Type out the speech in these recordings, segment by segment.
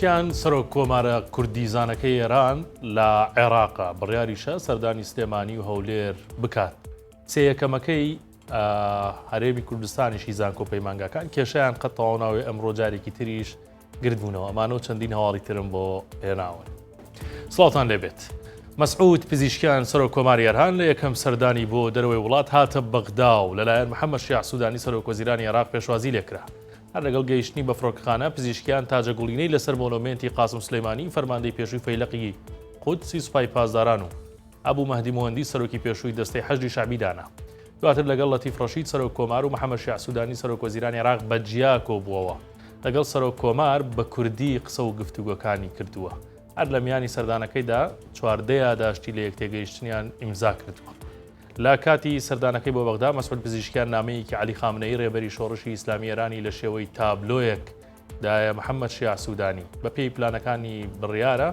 پزیشکیان سەرۆک کۆمارە کوردیزانەکەی ئێران لە عێراقە، بڕیاریشە سەردانی سلێمانی و هەولێر بکات. سێ یەکەمەکەی هەرێمی کوردستانیشی زانکۆ پەیمانگاکان کێشیان قەت تەواو ناوێ ئەمڕۆ جارێکی تریش گردبوونەوە ئەمانە و چەندین هەواڵی ترم بۆ هێناون. سڵاوتان لێبێت. مەسعود پزیشکیان سەرۆک کۆماری ئێران لە یەکەم سەردانی بۆ دەرەوەی وڵات هاتە بەغدا و لەلایەن محەممەد شیاع سوودانی سەرۆک وەزیرانی عێراق پێشوازی لێکرا. هەر لەگەڵ گەیشتنی بە فڕۆکەخانە، پزیشکیان تاجەگوڵینەی لەسەر مۆنۆمێنتی قاسم سولەیمانی، فەرماندەی پێشووی فەیلەقی قودسی سوپای پاسداران و ئەبو مەهدی موهەندیس سەرۆکی پێشووی دەستەی حەشدی شەعبی دانا. دواتر لەگەڵ لەتیف ڕەشید سەرۆک کۆمار و محەمەد شیاع سودانی سەرۆک وەزیرانی عێراق بە جیا کۆبووەوە. لەگەڵ سەرۆک کۆمار بە کوردی قسە و گفتوگۆکانی کردووە. هەر لە میانی سەردانەکەیدا 14 یاداشتی لەیەکتێگەیشتنیان ئیمزا کردووە. لە کاتی سەردانەکەی بۆ بەغدا، مەسعود پزیشکیان نامەیەکی عەلی خامنەیی رێبەری شۆڕشی ئیسلامی ئێرانی لە شێوەی تابلۆیەک دایە محەممەد شیاع سوودانی. بەپێی پلانەکانی بڕیارە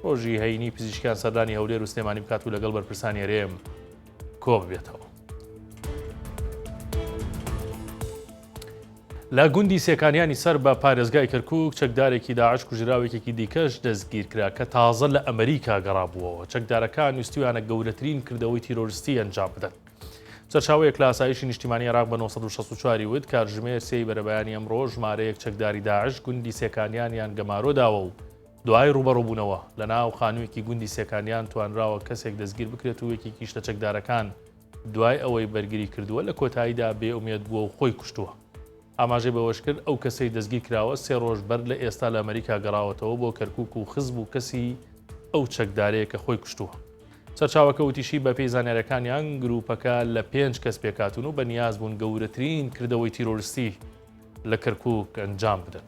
رۆژی هەینی پزیشکیان سەردانی هەولێر و سلێمانی بکات و لەگەڵ بەرپرسانی هەرێم کۆببێتەوە. لە گوندی سێکانیانی سەر بە پارێزگای کەرکوک چەکدارێکی داعش کوژرا و یەکێکی دیکەش دەستگیرکرا کە تازە لە ئەمریکا گەڕابووەوە. چەکدارەکان ویستویانە گەورەترین کردەوەی تیرۆرستی ئەنجام بدەن. سەرچاوەیەک لە ئاسایشی نیشتیمانی عێراق بە 964 ی وت، کاتژمێر سێی بەرەبەیانی ئەمڕۆ ژمارەیەک چەکداری داعش گوندی سێکانیانیان گەمارۆ داوە و دوای ڕووبەڕووبوونەوە لە ناو خانوویەکی گوندی سێکانیان توانراوە کەسێک دەستگیر بکرێت و یەکێکیش لە چەکدارەکان دوای ئەوەی بەرگری کردووە لە کۆتاییدا بێ ئومێد بووە و خۆی کوشتووە. ئاماژەی بەوەشکرد، ئەو کەسەی دەستگیرکراوە سێ ڕۆژ بەر لە ئێستا لە ئەمەریکا گەڕاوەتەوە بۆ کەرکوک و خزم و کەسی ئەو چەکدارەیە کە خۆی کوشتووە. سەرچاوەکە وتیشی، بەپێی زانیارییەکانیان گروپەکە لە پێنج کەس پێکهاتوون و بەنیاز بوون گەورەترین کردەوەی تیرۆرستی لە کەرکوک ئەنجام بدەن.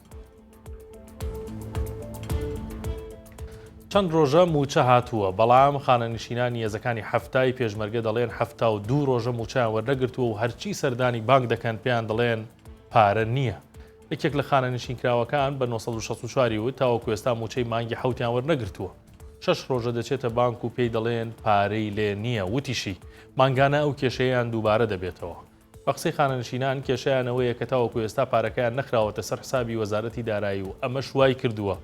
چەند ڕۆژە مووچە هاتووە، بەڵام خانەنشینانی هێزەکانی حەفتای پێشمەرگە دەڵێن 72 ڕۆژە مووچەیان وەرنەگرتووە و هەرچی سەردانی بانک دەکەن پێیان دەڵێن پارە نییە. یەکێک لە خانەنشینکراوەکان بە 964 ی وت تاوەکو ئێستا مووچەی مانگی حەوتیان وەرنەگرتووە. شەش ڕۆژە دەچێتە بانک و پێی دەڵێن پارەی لێ نییە، وتیشی، مانگانە ئەو کێشەیەیان دووبارە دەبێتەوە. بە قسەی خانەنشینان، کێشەیان ئەوەیە کە تاوەکو ئێستا پارەکەیان نەخراوەتە سەر حسابی وەزارەتی دارایی و ئەمەش وایکردووە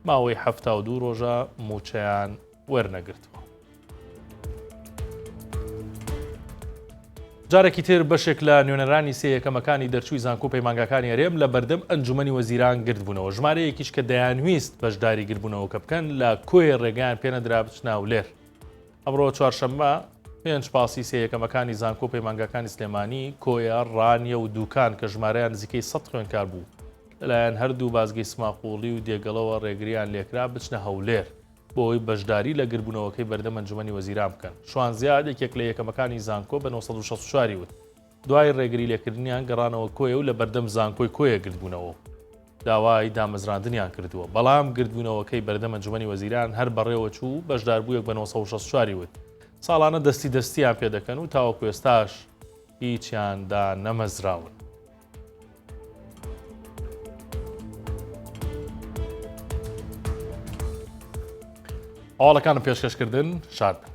ماوەی 72 ڕۆژە مووچەیان وەرنەگرتووە. جارێکی تر بەشێک لە نوێنەرانی سێ یەکەمەکانی دەرچووی زانکۆ پەیمانگاکانی هەرێم لە بەردەم ئەنجومەنی وەزیران گردبوونەوە، ژمارەیەکیش کە دەیانویست بەشداری گردبوونەوەکە بکەن لە کۆیە ڕێگەیان پێنەدرا بچنە هەولێر. ئەمڕۆ چوارشەممە، پێنج پاسی سێ یەکەمەکانی زانکۆ و پەیمانگاکانی سلێمانی، کۆیە، ڕانیە و دوکان کە ژمارەیان نزیکەی سەد خوێندکار بوو، لەلایەن هەردوو بازگەی سماقوڵی و دێگەڵەوە ڕێگرییان لێکرا بچنە هەولێر بۆ ئەوەی بەشداری لە گربوونەوەکەی بەردەم ئەنجومەنی وەزیران بکەن. شوان زیاد، یەکێک لە یەکەمەکانی زانکۆ بە 964 ی وت، دوای ڕێگری لێکردنیان گەڕانەوە کۆیە و لە بەردەم زانکۆی کۆیە گردبوونەوە و داوای دامەزراندنیان کردووە، بەڵام گردبوونەوەکەی بەردەم ئەنجومەنی وەزیران هەر بەڕێوەچوو و بەشداربوویەک بە 964 ی وت، ساڵانە دەستی دەستیان پێدەکەن و تاوەکو ئێستاش هیچیان دانەمەزراون. هەواڵەکانم پێشکەشکردن شاد بن.